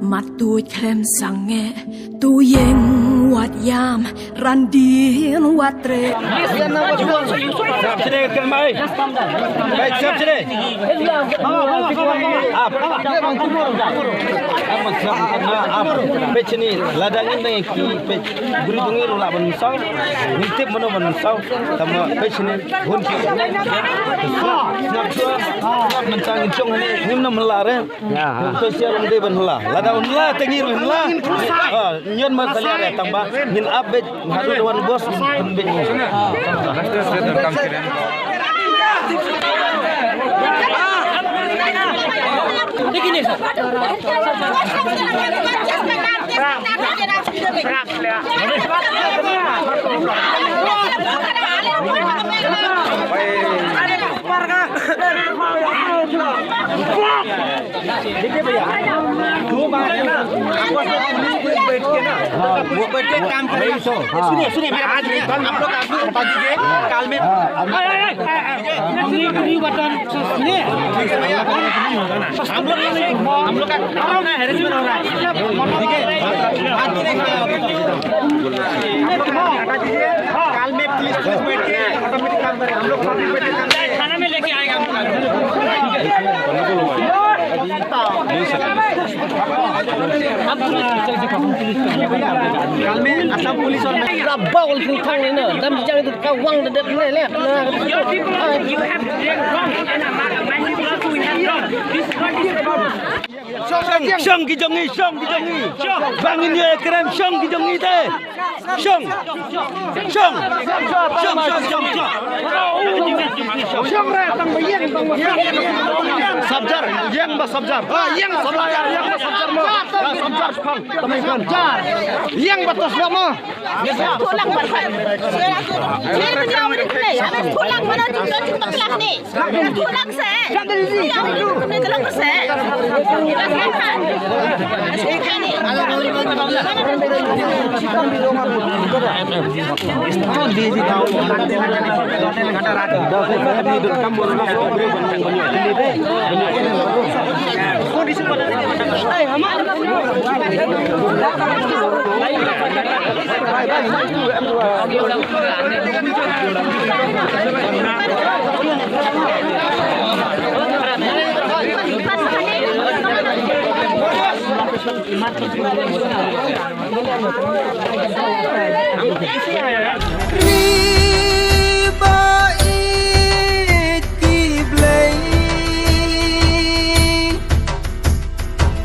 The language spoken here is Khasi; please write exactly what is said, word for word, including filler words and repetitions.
Matu khlem sangeh, tu yeng wat yam, randin wat tre. Sap chire kan mai. Baik, sap chire. Ap. Ap. Pechini, ladang ini ki pech guru dungi rula ban sau. Ngintip mano ban sau. Tama pechini, hun ki. Snap, snap, snap, mencang chong ni, ngim na melare. Ya, ha. Sosial dei ban hla. Lada un hla, te ngi ruh hla. Ah, nyon ma salia re tang ba ngin ap beit, haduh da wan bos, ngin beit. दो बार है ना, आपस में पुलिस पुलिस बैठ के ना, वो बैठ के काम करेगा। सुनिए, सुनिए, मेरी बात सुनिए। हम लोग आपको बता दीजिए, काल में हम लोग, हम लोग का हरासमेंट हो रहा है। ठीक है, काल में पुलिस पुलिस बैठ के ऑटोमेटिक काम करेगा। हम लोग थाना में लेके आएगा। Kawl pung thang ne na dam jang tu ka wang da dep ne le. Shong ki jong ngi, shong ki jong ngi. Bang in ye kren shong ki jong ngi te. Shong. Shong. Shong, shong, shong, shong. Shong re tang ba ïeng, tang ba ïeng. Sabjar, ïeng ba sabjar. Ah, ïeng sabjar, ïeng ba sabjar mo. Ah, sabjar shong. Ïeng ba tos mo. Thulang ba. Thulang ba.